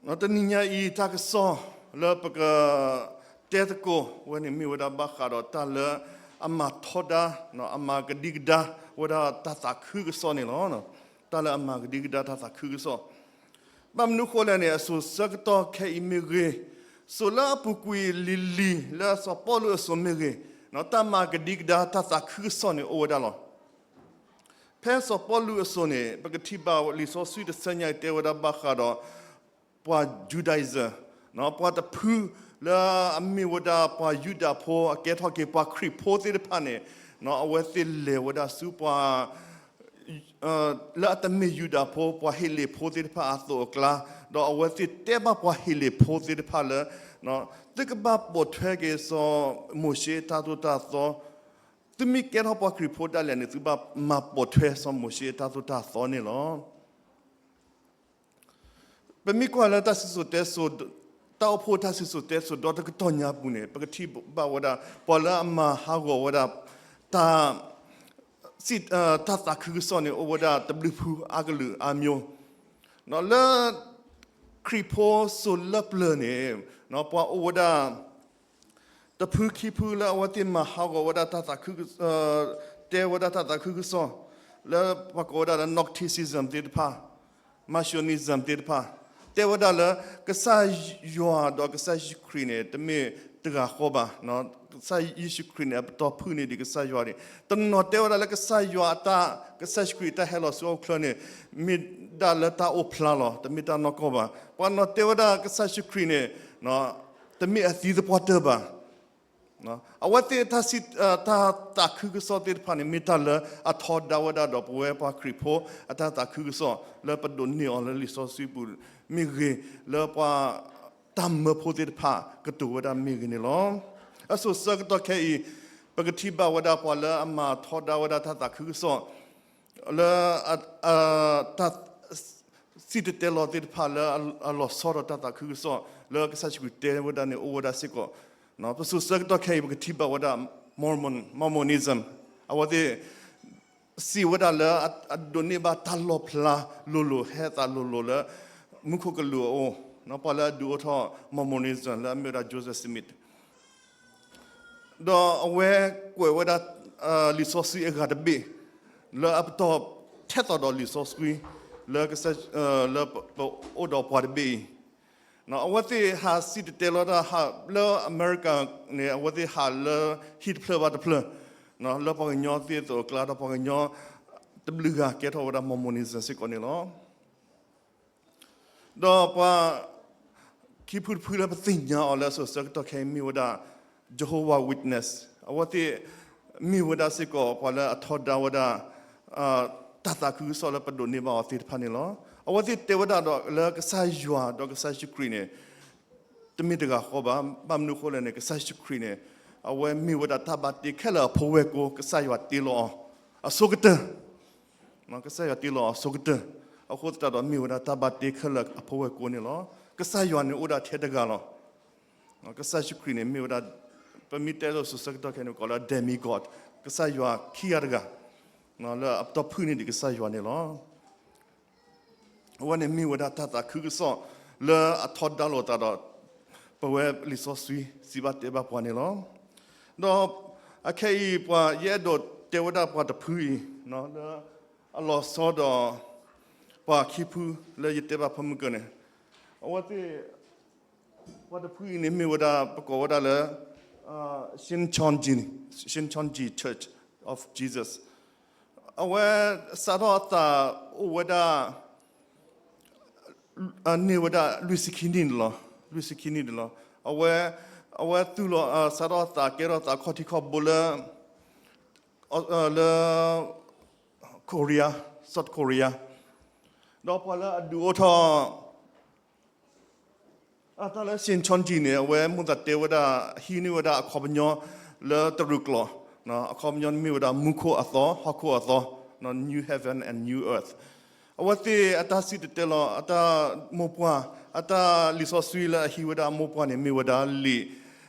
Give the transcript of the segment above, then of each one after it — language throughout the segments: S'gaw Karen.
တနံၤညါအံၤ တၢ်ကစီၣ်လၢပကတဲသကိးဝဲန့ၣ် မ့ၢ်ဝဲဒၣ်ဘၣ်ဃးဒီးတၢ်လၢအမၤထီဒါ, အမၤကဒံကဒါဝဲဒၣ်တၢ်သးခုကစီၣ်န့ၣ်လီၤ. တၢ်လၢအမၤကဒံကဒါတၢ်သးခုကစီၣ်, ဘၣ်မနုၤဃိလဲၣ်န့ၣ် အစိၤဆၢကတီၢ်ခဲအံၤမ့ၢ်ဂ့ၤ, စိၤလၢအပူၤကွံာ်လံၤလံၤ လၢစီၤပီလူးအစိၤမ့ၢ်ဂ့ၤ, တၢ်မၤကဒံကဒါတၢ်သးခုကစီၣ်န့ၣ်အိၣ်ဝဲဒၣ်လီၤ. ဖဲစီၤပီလူးအစိၤန့ၣ် ပကထံၣ်ဘၣ်လံာ်စီဆှံတဆၢညါအံၤတဲဝဲဒၣ်ဘၣ်ဃးဒီး ပှၤ Judaism, ပှၤတဖုလၢအမ့ၢ်ဝဲဒၣ်ပှၤယူဒၤဖိ အကဲထီၣ်က့ၤပှၤခရံာ်ဖိသ့ၣ်တဖၣ်န့ၣ်, အဝဲသ့ၣ်လဲၤဝဲဒၣ်ဆူပှၤ လၢအတမ့ၢ်ယူဒၤဖိ ပှၤဟ့းလ့ၣ်ဖိသ့ၣ်တဖၣ်အသိးအကျါ, ဒီးအဝဲသ့ၣ်တဲဘၣ်ပှၤဟ့းလ့ၣ်ဖိသ့ၣ်တဖၣ်လၢ သုကဘၣ်ပိာ်ထွဲက့ၤစီၤမိၤၡ့အတၢ်သိၣ်တၢ်သီ, သုမ့ၢ်ကဲထီၣ်ပှၤခရံာ်ဖိဒၣ်လဲာ်န့ၣ် သုဘၣ်မၤပိာ်ထွဲစီၤမိၤၡ့အတၢ်သိၣ်တၢ်သီန့ၣ်လီၤ. ပမ့ၢ်ကွၢ်လၢတၢ်စံၣ်စိၤတဲစိၤ, တၢ်အိၣ်ဖှိၣ်တၢ်စံၣ်စိၤတဲစိၤဒီတကတီၢ်ညါအပူၤန့ၣ် ပကထံၣ်ဘၣ်ဝဲဒၣ် ပှၤလၢအမၤဟးဂီၤဝဲဒၣ် တၢ် တၢ်သးခုကစီၣ်န့ၣ် အိၣ်ဝဲဒၣ်တဘျုးဖုအကလုာ်အါမျိုး, လၢခရံာ်ဖိစိၤလၢပျၢၤန့ၣ် ပှၤအိၣ်ဝဲဒၣ် တဖုခံဖုလၢအဝဲသ့ၣ်မၤဟးဂီၤဝဲဒၣ်တၢ်သးခု, တဲဝဲဒၣ်တၢ်သးခုကစီၣ်, လၢပှၤကိးဝဲဒၣ်လၢ Gnosticism သ့ၣ်တဖၣ်, Marcionism သ့ၣ်တဖၣ်, တဲဝဲဒၣ်လၢ ကစၢ်ယွၤဒီးကစၢ်ယ့ၣ်ၡူးခရံာ်န့ၣ် တမ့ၢ်တဂၤဃီဘၣ်. ကစၢ်ယ့ၣ်ၡူးခရံာ်န့ၣ် အပတီၢ်ဖုၣ်န့ၢ်ဒံးကစၢ်ယွၤန့ၣ်, တနီၤတဲဝဲဒၣ်လၢကစၢ်ယွၤအတၢ်, ကစၢ်ယ့ၣ်ၡူးခရံာ်တၢ်ဟဲလီၤဆူဟီၣ်ခိၣ်ချၢန့ၣ် မ့ၢ်ဒၣ်လၢတၢ်အိၣ်ဖျါလီၤ, တမ့ၢ်တၢ်နီၢ်ကီၢ်ဘၣ်. ပှၤနီၤတဲဝဲဒၣ်ကစၢ်ယ့ၣ်ၡူးခရံာ်န့ၣ် တမ့ၢ်အသံသပှၢ်တၢၢ်ဘၣ်. အဝဲသ့ၣ် တၢ်သးခုကစီၣ်သ့ၣ်တဖၣ်န့ၣ် မ့ၢ်တၢ်လၢအထီဒါဝဲဒၣ်ဒီးပဝဲပှၤခရံာ်ဖိအတၢ်သးခုကစီၣ် လၢပဒိးန့ၢ်အီၤလၢလံာ်စီဆှံပူၤမ့ၢ်ဂ့ၤ, လၢပှၤတၢ်မၢဖိသ့ၣ်တဖၣ်ကတိၤဝဲဒၣ်မ့ၢ်ဂ့ၤန့ၣ်လီၤ. အစိၤဆၢကတီၢ်ခဲအံၤ ပကထံၣ်ဘၣ်ဝဲဒၣ်ပှၤလၢအမၤထီဒါဝဲဒၣ်တၢ်သးခုကစီၣ် လၢ တၢ်စံၣ်တဲၤတဲလီၤသ့ၣ်တဖၣ်လၢအလီၤဆီဒီးတၢ်သးခုကစီၣ် လၢကစၢ်ယ့ၣ်ၡူးခရံာ်တဲဝဲဒၣ်န့ၣ် အိၣ်ဝဲဒၣ်စ့ၢ်ကီး. ပစိၤဆၢကတီၢ်ခဲအံၤ ပကထံၣ်ဘၣ်ဝဲဒၣ် Mormon, Mormonism, အဝဲသ့ၣ်စံးဝဲဒၣ်လၢအဒိးန့ၢ်ဘၣ်တၢ်လီၣ်ဖျါလိၤလိၤ ဟဲသးလိၤလိၤလၢ မူခိၣ်ကလူးအအိၣ်, ပှၤလၢအဒုးအိၣ်ထီၣ် Mormonism လၢအမ့ၢ်ဝဲဒၣ် Joseph Smith ဒီးအဝဲကွဲးဝဲဒၣ် လံာ်စီဆှံအဂၤတဘ့ၣ် လၢအပတီၢ်ထဲသိးဒီးလံာ်စီဆှံ လၢ လၢပအိၣ်ဒီးပှၤတဘ့ၣ်အံၤ, အဝဲသ့ၣ်ဟးစံၣ်တဲၤတဲလီၤတၢ် လၢအမဲရကၤန့ၣ် အဝဲသ့ၣ်ဟးလၢဟံၣ်တဖျၢၣ်ဘၣ်တဖျၢၣ် လၢပှၤကညီသ့ၣ်အသိးအကျါ ဒီးပှၤကညီတဘျုးဂၤကဲထီၣ်ဝဲဒၣ် Mormonism စ့ၢ်ကီးန့ၣ်လီၤ. ဒီးပှၤခံဖုတဖုလၢပသ့ၣ်ညါအီၤလၢအစိၤဆၢကတီၢ်ခဲအံၤမ့ၢ်ဝဲဒၣ် Jehovah Witness, အဝဲသ့ၣ်မ့ၢ်ဝဲဒၣ်စ့ၢ်ကီးပှၤလၢအထီဒါဝဲဒၣ် တၢ်သးခုကစီၣ်လၢပဒိးန့ၢ်ဘၣ်အီၤသ့ၣ်တဖၣ်န့ၣ်လီၤ. အဝဲသ့ၣ်တဲဝဲဒၣ်ဒီးလၢကစၢ်ယွၤဒီးကစၢ်ယ့ၣ်ၡူးခရံာ်န့ၣ် တမ့ၢ်တဂၤဃီဘၣ်. ဘၣ်မနုၤအဃိလဲၣ်န့ၣ် ကစၢ်ယ့ၣ်ၡူးခရံာ်န့ၣ် အဝဲမ့ၢ်ဝဲဒၣ်တၢ်ဘၣ်တ့ခဲလၢာ်အဖိဝဲၢ်ကိ ကစၢ်ယွၤတ့လီၤအီၤအဆိကတၢၢ် ကစၢ်ယွၤတ့လီၤအီၤအဆိကတၢၢ်, အဃိသတးဒီးမ့ၢ်ဝဲဒၣ်တၢ်ဘၣ်တ့ခဲလၢာ်အဖိဝဲၢ်ကိန့ၣ်လီၤ. ကစၢ်ယွၤန့ၣ်အိၣ်ဒၣ်ထဲတဂၤလီၤ. ကစၢ်ယ့ၣ်ၡူးခရံာ်န့ၣ်မ့ၢ်ဝဲဒၣ် ပမ့ၢ်တဲလၢစိၤဆၢကတီၢ်ခဲအံၤန့ၣ် ကိးလၢ demigod, ကစၢ်ယွၤခံဂၤတဂၤ လၢအပတီၢ်ဖုၣ်န့ၢ်ဒံးကစၢ်ယွၤန့ၣ်လီၤ. အဝဲန့ၣ်မ့ၢ်ဝဲဒၣ်တၢ်သးခုကစီၣ်လၢအထီဒါလိာ်သးဒီး ပဝဲလံာ်စီဆှံစံးဘၣ်တဲဘၣ်ပှၤန့ၣ်လီၤ. ဒီးအခဲအံၤပှၤယအဲၣ်ဒိးတဲဝဲဒၣ်ပှၤတဖုအံၤ လၢအလီၤဆီဒီး ပှၤခံဖုလၢယတဲဘၣ်ဖၢမုၢ်ကၢန့ၣ် အဝဲသ့ၣ် ပှၤတဖုအံၤန့ၣ်မ့ၢ်ဝဲဒၣ် ပကိးဝဲဒၣ်လၢ Shincheonji, Shincheonji Church of Jesus, အဝဲစးထီၣ်အသးအိၣ်ဝဲဒၣ် န့ၢ်ဝဲဒၣ်လွံၢ်ဆံခံနံၣ်န့ၣ်လီၤ. လွံၢ်ဆံခံနံၣ်န့ၣ်လီၤ. အဝဲ အဝဲသူၣ်လီၤ စးထီၣ်အသးကဲထီၣ်သးခီၣ်ထံးခီၣ်ဘိလၢ လၢ Korea, South Korea, ဒီးပှၤလၢအဒုးအိၣ်ထီၣ် အတၢ်လၢ Shincheonji န့ၣ် အဝဲမိၣ်သးတဲဝဲဒၣ် ဟံးန့ၢ်ဝဲဒၣ်အခီပညီလၢတရူးကျိာ်, အခီပညီမ့ၢ်ဝဲဒၣ်မူခိၣ်အသီ ဟီၣ်ခိၣ်အသီ, New Heaven and New Earth. အဝဲသ့ၣ်အတၢ်စံၣ်တဲၤတဲလီၤ အတၢ်မိၢ်ပှၢ် အတၢ်လံာ်စီဆှံလၢအဟံးဝဲဒၣ်အမိၢ်ပှၢ်န့ၣ် မ့ၢ်ဝဲဒၣ်လံာ်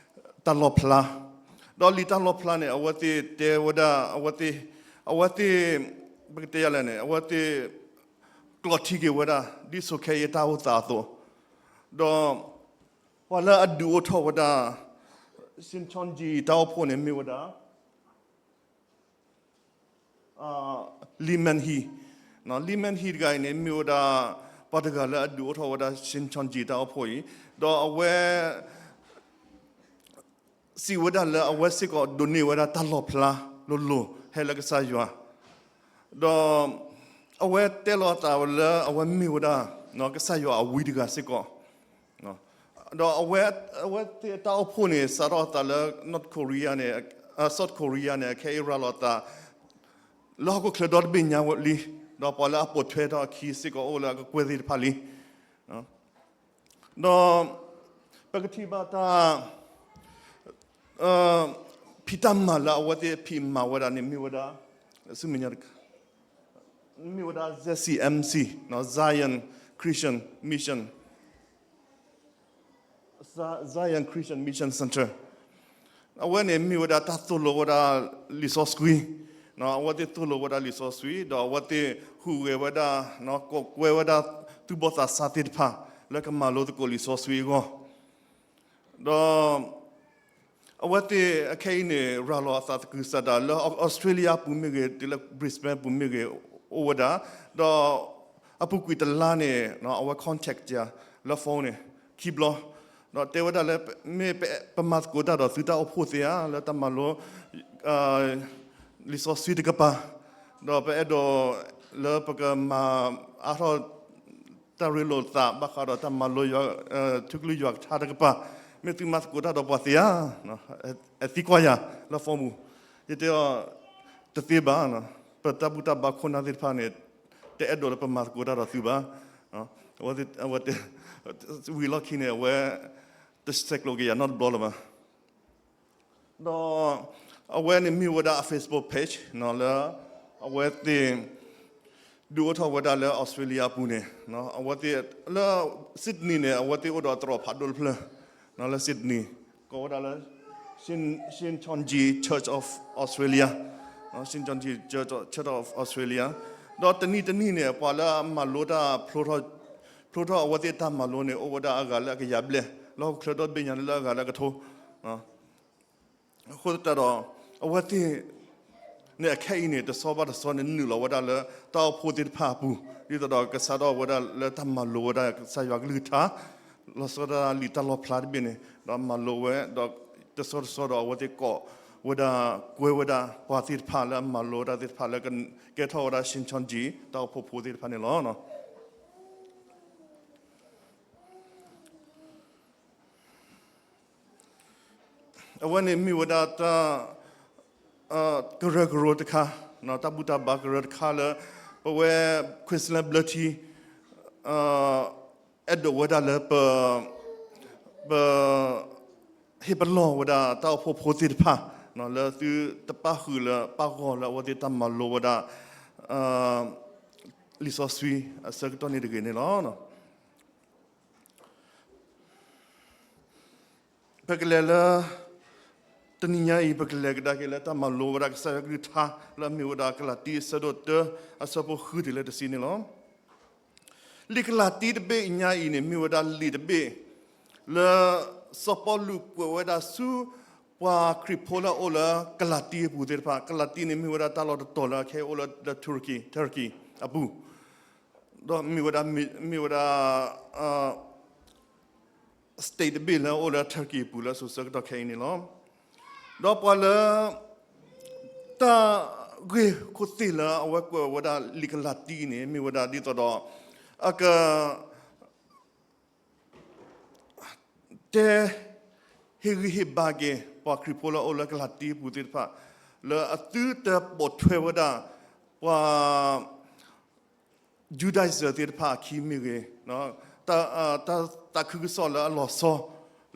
တၢ်လီၣ်ဖျါ, ဒီးလံာ်တၢ်လီၣ်ဖျါန့ၣ် အဝဲသ့ၣ်တဲဝဲဒၣ် အဝဲသ့ၣ် အဝဲသ့ၣ် ပကတဲယၤလဲၣ်န့ၣ် အဝဲသ့ၣ် ကျိးထံက့ၤဝဲဒၣ် ဒ်ဆိးခဲအံၤအတၢ်အိၣ်သးအသိး, ဒီးပှၤလၢအဒုးအိၣ်ထီၣ်ဝဲဒၣ် Shincheonji တၢ်အိၣ်ဖှိၣ်န့ၣ်မ့ၢ်ဝဲဒၣ် Lee Man-hee. Lee Man-hee တဂၤအံၤန့ၣ် မ့ၢ်ဝဲဒၣ် ပှၤတဂၤလၢအဒုးအိၣ်ထီၣ်ဝဲဒၣ် Shincheonji တၢ်အိၣ်ဖှိၣ်အံၤ, ဒီးအဝဲ စံးဝဲဒၣ်လၢအဝဲစ့ၢ်ကီးဒိးန့ၢ်ဝဲဒၣ်တၢ်လီၣ်ဖျါလိၤလိၤ ဟဲလၢကစၢ်ယွၤ, ဒီးအဝဲတဲလီၤအသးလၢအဝဲမ့ၢ်ဝဲဒၣ် ကစၢ်ယွၤအဝံတဂၤစ့ၢ်ကီး, ဒီးအဝဲသ့ၣ်အတၢ်အိၣ်ဖှိၣ်န့ၣ် စးထီၣ်အသးလၢ North Korea န့ၣ် South Korea န့ၣ် အခဲအံၤရၤလီၤအသး လၢဟီၣ်ခိၣ်ချၢဒီတဘ့ၣ်ညါလံ, ဒီးပှၤလၢအပိာ်ထွဲထီၣ်အခံစ့ၢ်ကီးအိၣ်လၢအကကွဲၢ်သ့ၣ်တဖၣ်လံ. ဒီးပကထံၣ်ဘၣ်တၢ် ဖံးတၢ်မၤလၢအဝဲသ့ၣ်ဖံးမၤဝဲဒၣ်န့ၣ် မ့ၢ်ဝဲဒၣ် ဆူမဲာ်ညါတခါ မ့ၢ်ဝဲဒၣ် Z C M C, Zion Christian Mission, Zion Christian Mission Center. အဝဲန့ၣ်မ့ၢ်ဝဲဒၣ်တၢ်သိၣ်လိဝဲဒၣ်လံာ်စီဆှံ, အဝဲသ့ၣ်သိၣ်လိဝဲဒၣ်လံာ်စီဆှံ ဒီးအဝဲသ့ၣ်ဟူးဂဲၤဝဲဒၣ် ကိးကွဲဝဲဒၣ် သူၣ်ဘီၣ်သးစၢ်သ့ၣ်တဖၣ် လၢကမၤလိသကိးလံာ်စီဆှံအဂီၢ်, ဒီး အဝဲသ့ၣ်အခဲအံၤန့ၣ် ရၤလီၤအသးသကုၤဆးဒးလၢ Australia ပူၤမ့ၢ်ဂ့ၤ တုၤလၢ Brisbane ပူၤမ့ၢ်ဂ့ၤ အိၣ်ဝဲဒၣ်, ဒီးအပူၤကွံာ်တလါန့ၣ် အဝဲ contact ယၤ လၢ phone န့ၣ် ခံဘျီ, ဒီးတဲဝဲဒၣ်လၢ မ့ၢ်ပမၤသကိးတၢ်ဒီးသုတၢ်အိၣ်ဖှိၣ်သ့ဧါ လၢတၢ်မၤလိ လံာ်စီဆှံတကပၤ, ဒီးပအဲၣ်ဒိးလၢပကမၤအါထီၣ် တၢ်ရ့လိာ်သးဘၣ်ဃးဒီးတၢ်မၤလိ ထူကလုၢ်ယွၤကထါတကပၤ, မ့ၢ်သုမၤသကိးတၢ်ဒီးပှၤသ့ဧါ, အသံကွၢ်ယၤလၢ phone ပူၤ, ယတဲအီၤ တသ့ဘၣ်, ပတၢ်ဘူၣ်တၢ်ဘါခိၣ်နၢ်သ့ၣ်တဖၣ်န့ၣ် တအဲၣ်ဒိးလၢပမၤသကိးတၢ်ဒီးသုဘၣ်, အဝဲ ဝံၤလီၢ်ခံန့ၣ် အဝဲ တဆဲးကျိးက့ၤယၤနီတဘျီလၢၤဘၣ်. ဒီးအဝဲန့ၣ်မ့ၢ်ဝဲဒၣ်အ Facebook page လၢ အဝဲသ့ၣ် ဒုးအိၣ်ထီၣ်ဝဲဒၣ်လၢ Australia အပူၤန့ၣ်, အဝဲသ့ၣ်လၢ Sydney န့ၣ် အဝဲသ့ၣ်အိၣ်ဒီးအသရိာ်ဖးဒိၣ်တဖျၢၣ်, လၢ Sydney ကိးဝဲဒၣ်လၢ Shin Shincheonji Church of Australia, Shincheonji Church of Australia, ဒီးတနံၣ်တနံၣ်န့ၣ် ပှၤလၢအမၤလိတၢ် ဖျိထီၣ်အဝဲသ့ၣ်တၢ်မၤလိန့ၣ် အိၣ်ဝဲဒၣ်အဂၤလၢအကယၤဘျဲၣ်, လၢဟီၣ်ခိၣ်ချၢဒီဘ့ၣ်ညါလၢအဂၤလၢအကထိ, အဃိသတးဒီး အဝဲသ့ၣ်န့ၣ်အခဲအံၤန့ၣ် တဆီဘၣ်တဆီန့ၣ် နုာ်လီၤဝဲဒၣ်လၢတၢ်အိၣ်ဖှိၣ်သ့ၣ်တဖၣ်အပူၤ ဒ်သိးဒီးကစးထီၣ်ဝဲဒၣ်လၢတၢ်မၤလိဝဲဒၣ်ကစၢ်ယွၤကလုၢ်ကထါ, လီၤဆီဒၣ်တၢ်လံာ်တၢ်လီၣ်ဖျါတဘ့ၣ်န့ၣ် ဒီးမၤလိဝဲ, ဒီးတဆီတဆီဒီးအဝဲသ့ၣ်ကိးဝဲဒၣ် ကွဲဝဲဒၣ်ပှၤသ့ၣ်တဖၣ်လၢအမၤလိဝဲဒၣ်သ့ၣ်တဖၣ်လၢကကဲထီၣ်ဝဲဒၣ် Shincheonji တၢ်အိၣ်ဖှိၣ်ဖိသ့ၣ်တဖၣ်န့ၣ်လီၤ. အဝဲန့ၣ်မ့ၢ်ဝဲဒၣ်တၢ် ကရၢကရိတခါ, တၢ်ဘူၣ်တၢ်ဘါကရၢတခါလၢ ပဝဲ Queensland ဘျၢထံ အဲၣ်ဒိးဝဲဒၣ်လၢပ ပ ဟ့ၣ်ပလီၢ်ဝဲဒၣ်တၢ်အိၣ်ဖှိၣ်ဖိသ့ၣ်တဖၣ် လၢသုတပၣ်ဃုာ်လၢပၣ်ဂီၢ်လၢအဝဲသ့ၣ်တၢ်မၤလိဝဲဒၣ် လံာ်စီဆှံအဆၢကတီၢ်န့ၣ်တဂ့ၤန့ၣ်လီၤ. ပကလဲၤလၢ တနံၤညါအံၤ ပကလဲၤကဒါက့ၤလၢတၢ်မၤလိဝဲဒၣ်ကစၢ်ယွၤကလုၢ်ကထါ လၢအမ့ၢ်ဝဲဒၣ်ကလၤတံအဆၢဒိၣ်တၢ အဆၢဖိဃုတုၤလၢတဆံန့ၣ်လီၤ. လံာ်ကလၤတံတဘ့ၣ်ညါအံၤန့ၣ် မ့ၢ်ဝဲဒၣ်လံာ်တဘ့ၣ် လၢစီၤပီလူးကွဲးဝဲဒၣ်ဆူ ပှၤခရံာ်ဖိလၢအအိၣ်လၢကလၤတံအပူၤသ့ၣ်တဖၣ်, ကလၤတံန့ၣ်မ့ၢ်ဝဲဒၣ်တၢ်လီၢ်တတီၤလၢအခဲအံၤအိၣ်လၢ Turkey, Turkey အပူၤ, ဒီးမ့ၢ်ဝဲဒၣ် မ့ၢ်ဝဲဒၣ် state တဘ့ၣ်လၢအအိၣ်လၢ Turkey အပူၤလၢစိၤဆၢကတီၢ်ခဲအံၤန့ၣ်လီၤ. ဒီးပှၤလၢ တၢ်ဂ့ၢ်ခိၣ်သ့ၣ်လၢအဝဲကွဲးဝဲဒၣ်လံာ်ကလၤတံန့ၣ် မ့ၢ်ဝဲဒၣ်ဒ်သိးဒီး အက တဲ ဟ့ၣ်ဂံၢ်ဟ့ၣ်ဘါက့ၤ ပှၤခရံာ်ဖိလၢအအိၣ်လၢကလၤတံအပူၤသ့ၣ်တဖၣ် လၢအသုတပိာ်ထွဲဝဲဒၣ် ပှၤ Judaizer သ့ၣ်တဖၣ်အခံမ့ၢ်ဂ့ၤ, တၢ်သးခုကစီၣ်လၢအလီၤဆီ,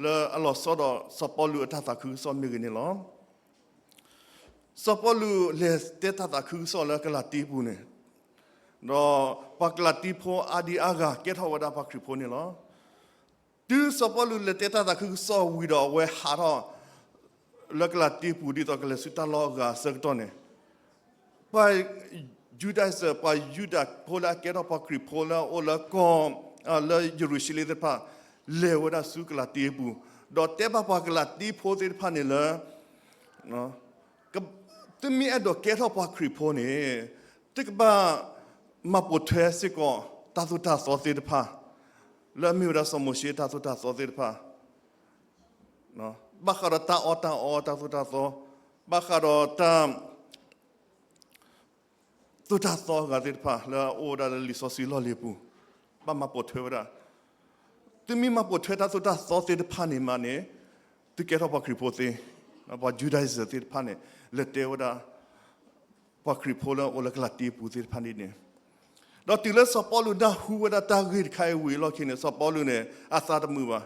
လၢအလီၤဆီဒီးစီၤပီလူးအတၢ်သးခုကစီၣ်မ့ၢ်ဂ့ၤန့ၣ်လီၤ. စီၤပီလူးလဲၤတဲတၢ်သးခုကစီၣ်လၢကလၤတံပူၤန့ၣ်, ဒီးပှၤကလၤတံဖိအါဒံအါဂၤကဲထီၣ်ဝဲဒၣ်ပှၤခရံာ်ဖိန့ၣ်လီၤ. တုၤစီၤပီလူးလဲၤတဲတၢ်သးခုကစီၣ်ဝံၤဒီးအဝဲဟးထီၣ် လၢကလၤတံပူၤဒ်သိးကလဲၤဆူတၢ်လီၢ်အဂၤအဆၢကတီၢ်န့ၣ်, ပှၤ Judaizer ပှၤယူဒၤဖိလၢအကဲထီၣ်ပှၤခရံာ်ဖိလၢအအိၣ်လၢကီၢ် လၢယရူၤၡလ့ၣ်သ့ၣ်တဖၣ် လဲၤဝဲဒၣ်ဆူကလၤတံအပူၤ, ဒီးတဲဘၣ်ပှၤကလၤတံဖိသ့ၣ်တဖၣ်န့ၣ်လၢ သုမ့ၢ်အဲၣ်ဒိးကဲထီၣ်ပှၤခရံာ်ဖိန့ၣ် သုကဘၣ်မၤပိာ်ထွဲစ့ၢ်ကီးတၢ်သိၣ်တၢ်သီသ့ၣ်တဖၣ် လၢအမ့ၢ်ဝဲဒၣ်စီၤမိၤၡ့တၢ်သိၣ်တၢ်သီသ့ၣ်တဖၣ်, ဘၣ်ဃးဒီးတၢ်အီၣ်တၢ်အီတၢ်သိၣ်တၢ်သီ, ဘၣ်ဃးဒီးတၢ် သိၣ်တၢ်သီအဂၤသ့ၣ်တဖၣ် လၢအအိၣ်ဝဲဒၣ်လၢလံာ်စီဆှံလီၢ်လံၤအပူၤ, ဘၣ်မၤပိာ်ထွဲဝဲဒၣ်. သုမ့ၢ်မၤပိာ်ထွဲတၢ်သိၣ်တၢ်သီသ့ၣ်တဖၣ်န့ၣ်မးန့ၣ် သုကဲထီၣ်ပှၤခရံာ်ဖိသ့, ပှၤ Judaism သ့ၣ်တဖၣ်န့ၣ် လဲၤတဲဝဲဒၣ် ပှၤခရံာ်ဖိလၢအအိၣ်လၢကလၤတံအပူၤသ့ၣ်တဖၣ်န့ၣ်န့ၣ်, ဒီးတုၤလၢစီၤပီလူးနၢ်ဟူဝဲဒၣ်တၢ်ဂ့ၢ်တခါအံၤဝံၤအလီၢ်ခံန့ၣ် စီၤပီလူးန့ၣ် အသးတမုာ်ဘၣ်.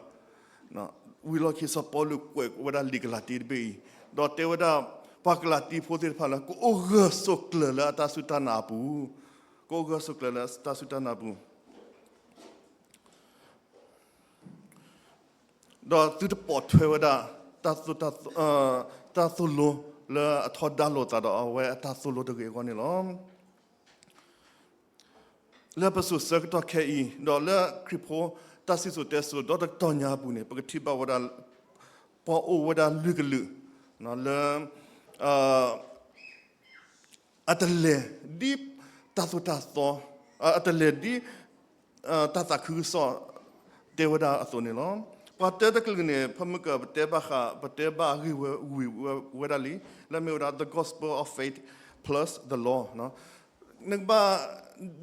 ဝံၤအလီၢ်ခံ စီၤပီလူးကွဲးဝဲဒၣ်လံာ်ကလၤတံတဘ့ၣ်အံၤ, ဒီးတဲဝဲဒၣ် ပှၤကလၤတံဖိသ့ၣ်တဖၣ်လၢ ကအိၣ်ဂၢၢ်ဆိးကျၢၤလၢအတၢ်စူၢ်တၢ်နာ်အပူၤ, ကအိၣ်ဂၢၢ်ဆိးကျၢၤလၢအတၢ်စူၢ်တၢ်နာ်အပူၤ ဒီးသုတပိာ်ထွဲဝဲဒၣ် တၢ်သိၣ်လိလၢအထီဒါလိာ်သးဒီးအဝဲအတၢ်သိၣ်လိတဂ့ၤအဂီၢ်န့ၣ်လီၤ. လၢပစိၤဆၢကတီၢ်ခဲအံၤ ဒီးလၢခရံာ်ဖိတၢ်စံၣ်စိၤတဲစိၤဒီတကတီၢ်ညါအပူၤန့ၣ် ပကထံၣ်ဘၣ်ဝဲဒၣ် ပှၤအိၣ်ဝဲဒၣ်လွံၢ်ကလုာ် လၢ အတလဲၤဒ်တၢ်သိၣ်တၢ်သီ, အတလဲၤဒ် တၢ်သးခုကစီၣ် တဲဝဲဒၣ်အသိးန့ၣ်လီၤ. ပှၤတၢတကလုာ်န့ၣ် ဖဲမုၢ်ကၢၤ ပတဲဘၣ်ဃး ပတဲဘၣ်အဂ့ၢ်ဝဲဝံၤဝဲဒၣ်လံ, လၢမ့ၢ်ဝဲဒၣ် the gospel of faith plus the law နကဘၣ်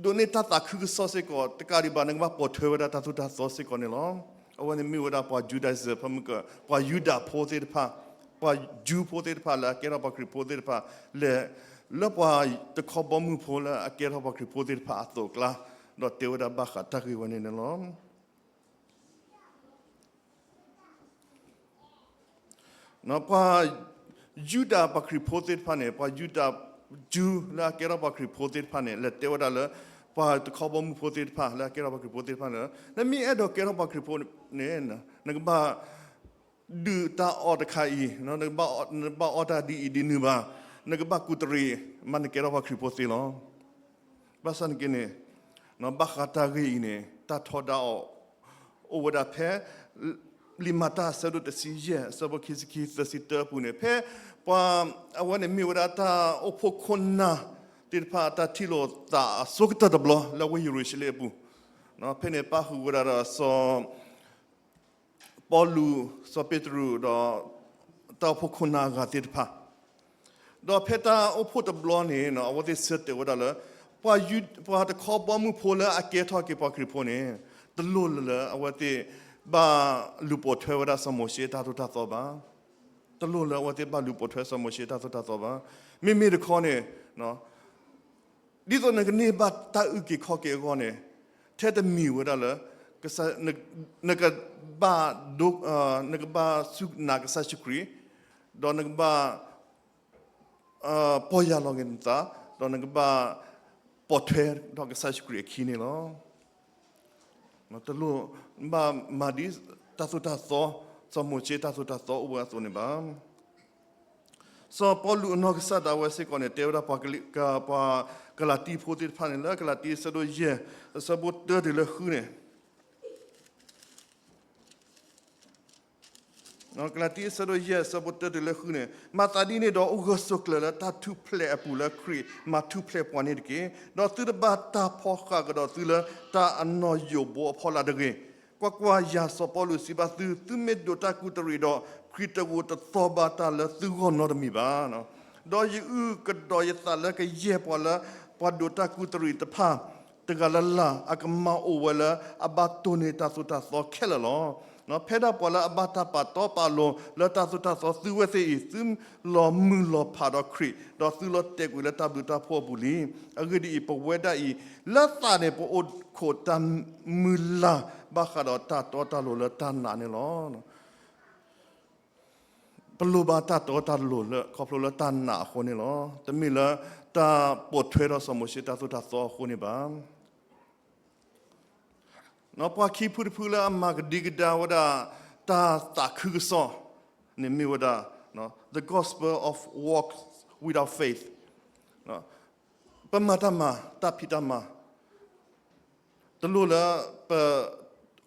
ဒိးန့ၢ်တၢ်သးခုကစီၣ်စ့ၢ်ကီး တကးဒံးဘၣ် နကဘၣ်ပိာ်ထွဲဝဲဒၣ်တၢ်သိၣ်တၢ်သီစ့ၢ်ကီးန့ၣ်လီၤ. အဝဲန့ၣ်မ့ၢ်ဝဲဒၣ်ပှၤ Judaism ဖဲမုၢ်ကၢၤ ပှၤယူဒၤဖိသ့ၣ်တဖၣ်, ပှၤယူဖိသ့ၣ်တဖၣ်လၢအကဲထီၣ်ပှၤခရံာ်ဖိသ့ၣ်တဖၣ် လဲၤလၢပှၤတခီဘီမုၢ်ဖိလၢအကဲထီၣ်ပှၤခရံာ်ဖိသ့ၣ်တဖၣ်အသိးအကျါ, ဒီးတဲဝဲဒၣ်ဘၣ်ဃးတၢ်ဂ့ၢ်ဝဲန့ၣ်န့ၣ်လီၤ. ပှၤယူဒၤပှၤခရံာ်ဖိသ့ၣ်တဖၣ်န့ၣ် ပှၤယူဒၤ ယူလၢအကဲထီၣ်ပှၤခရံာ်ဖိသ့ၣ်တဖၣ်န့ၣ် လဲၤတဲဝဲဒၣ်လၢ ပှၤတခီဘီမုၢ်ဖိသ့ၣ်တဖၣ် လၢအကဲထီၣ်ပှၤခရံာ်ဖိသ့ၣ်တဖၣ်န့ၣ် နမ့ၢ်အဲၣ်ဒိးကဲထီၣ်ပှၤခရံာ်ဖိန့ၣ် နကဘၣ်ဒုးတၢ်အီၣ်တခါအံၤ, နကဘၣ်အီၣ်တၢ်ဒ်အံၤဒ်နုၤဘၣ်, နကဘၣ်ကူးတရံး မ့ၢ်နကဲထီၣ်ပှၤခရံာ်ဖိသ့လီၤ. ဘၣ်ဆၣ်န့ၣ်က့န့ၣ် ဘၣ်ဃးတၢ်ဂ့ၢ်အံၤန့ၣ် တၢ်ထီဒါအီၤ အိၣ်ဝဲဒၣ်ဖဲ လံာ်မၤတၢ်အဆၢဒိၣ်တဆံယဲၢ် အဆၢဖိခံဆံခံ သၢဆံတၢအပူၤန့ၣ် ဖဲပှၤ အဝဲန့ၣ်မ့ၢ်ဝဲဒၣ်တၢ်အိၣ်ဖှိၣ်ခိၣ်နၢ်သ့ၣ်တဖၣ် တၢ်ထံၣ်လိာ်သးအဆိကတၢၢ်တဘျီ လၢဝ့ၢ်ယရူၤၡလ့ၣ်အပူၤ, ဖဲန့ၣ်ပၣ်ဃုာ်ဝဲဒၣ်ဒီးစီၤ ပီလူး, စီၤပ့းတရူးဒီး တၢ်အိၣ်ဖှိၣ်ခိၣ်နၢ်အဂၤသ့ၣ်တဖၣ်, ဒီးဖဲတၢ်အိၣ်ဖှိၣ်တဘျီန့ၣ် အဝဲသ့ၣ်ဆၢတဲာ်ဝဲဒၣ်လၢ ပှၤယူ, ပှၤတခီဘီမုၢ်ဖိလၢအကဲထီၣ်က့ၤပှၤခရံာ်ဖိန့ၣ် တလိၣ်လၢအဝဲသ့ၣ်ဘၣ်လူၤပိာ်ထွဲဝဲဒၣ်စီၤမိၤၡ့တၢ်သိၣ်တၢ်သီဘၣ်. တလိၣ်လၢအဝဲသ့ၣ်ဘၣ်လူၤပိာ်ထွဲစီၤမိၤၡ့တၢ်သိၣ်တၢ်သီဘၣ်. မ့မ့ၢ်တခီန့ၣ် ဒ်သိးနကန့ၢ်ဘၣ်တၢ်အုၣ်က့ၤခီၣ်က့ၤအဂီၢ်န့ၣ် ထဲတမံၤဝဲဒၣ်လၢ နကဘၣ်ဒိ, နကဘၣ်စူၢ်နာ်ကစၢ်ယ့ၣ်ၡူးခရံာ်, ဒီးနကဘၣ် ပီၢ်ယၢ်လီၤက့ၤနသး, ဒီးနကဘၣ်ပိာ်ထွဲဒီးကစၢ်ယ့ၣ်ၡူးခရံာ်အခံန့ၣ်လီၤ. တလိၣ်ဘၣ်မၤဒ်တၢ်သိၣ်တၢ်သီ, စီၤမိၤၡ့တၢ်သိၣ်တၢ်သီအိၣ်ဝဲအသိးန့ၣ်ဘၣ်. စီၤပီလူးအနီၢ်ကစၢ်ဒၣ်ဝဲစ့ၢ်ကီးန့ၣ် တဲဝဲဒၣ်ပှၤကလ, ပှၤကလၤတံဖိသ့ၣ်တဖၣ်န့ၣ် လၢကလၤတံအဆၢဒိၣ်ယဲၢ် အဆၢဖိတၢတုၤလၢဃုန့ၣ် ကလၤတံအဆၢဒိၣ်ယဲၢ် အဆၢဖိတၢတုၤလၢဃုန့ၣ်, မၤသးဒ်န့ၣ်ဒီး အိၣ်ဂၢၢ်ဆိးကျၢၤလၢတၢ်ထူၣ်ဖျဲးအပူၤလၢခရံာ်မၤထူၣ်ဖျဲးပှၤန့ၣ်တက့ၢ်. ဒီးသုတဘၣ်တၢ်ဖီၣ်ဃာ်ကဒီးသုလၢတၢ်အနီၣ်ယိးဘိအဖီလာ်တဂ့ၤ. ကွၢ်ကွၢ်, ယၤစီၤပီလူးစံးဘၣ်သု, သုမ့ၢ်ဒိးတၢ်ကူးတရံးဒီး ခရံာ်တဂိာ်တသီဘၣ်တၢ်လၢသုဂီၢ်နီတမံၤဘၣ်. ဒီးယအုၣ်ကဒီးယသးလၢကယဲၢ်ပှၤလၢပှၤဒိးတၢ်ကူးတရံးတဖၣ် တဂၤလၢ်လၢ် အကမၤအိၣ်ဝဲလၢအဘၣ်တိၢ်န့ၢ်တၢ်သိၣ်တၢ်သီခဲလၢာ်လီၤ. ဖဲဒၣ်ပှၤလၢအဘၣ်တၢ်ပာ်တီပာ်လိၤလၢတၢ်သိၣ်တၢ်သီသုဝဲသ့ၣ်အံၤ သုလီၤမုၢ်လီၤဖးဒီးခရံာ်, ဒီးသုလီၤတဲာ်ကွံာ်လၢတၢ်ဘျုးတၢ်ဖှိၣ်အပူၤလံ. အဂ့ၢ်ဒ်အံၤ, ပဝဲဒၣ်အံၤ လၢသးန့ၣ် ပအိၣ်ခိးတၢ်မုၢ်လၢ်ဘၣ်ဃးဒီးတၢ်တီတၢ်လိၤလၢတၢ်နာ်န့ၣ်လီၤ. ပလိၣ်ဘၣ်တၢ်တီတၢ်လိၤလၢခီဖျိလၢတၢ်နာ်အဃိန့ၣ်လီၤ. တမ့ၢ်လၢတၢ်ပိာ်ထွဲဒီးစီၤမိၤၡ့တၢ်သိၣ်တၢ်သီအဃိန့ၣ်ဘၣ်. ပှၤခံဖုတဖုလၢအမၤကဒံကဒါဝဲဒၣ် တၢ်သးခုကစီၣ်န့ၣ်မ့ၢ်ဝဲဒၣ် the gospel of works without faith. ပမၤတၢ်မၤ တၢ်ဖံးတၢ်မၤ တလိၣ်လၢပ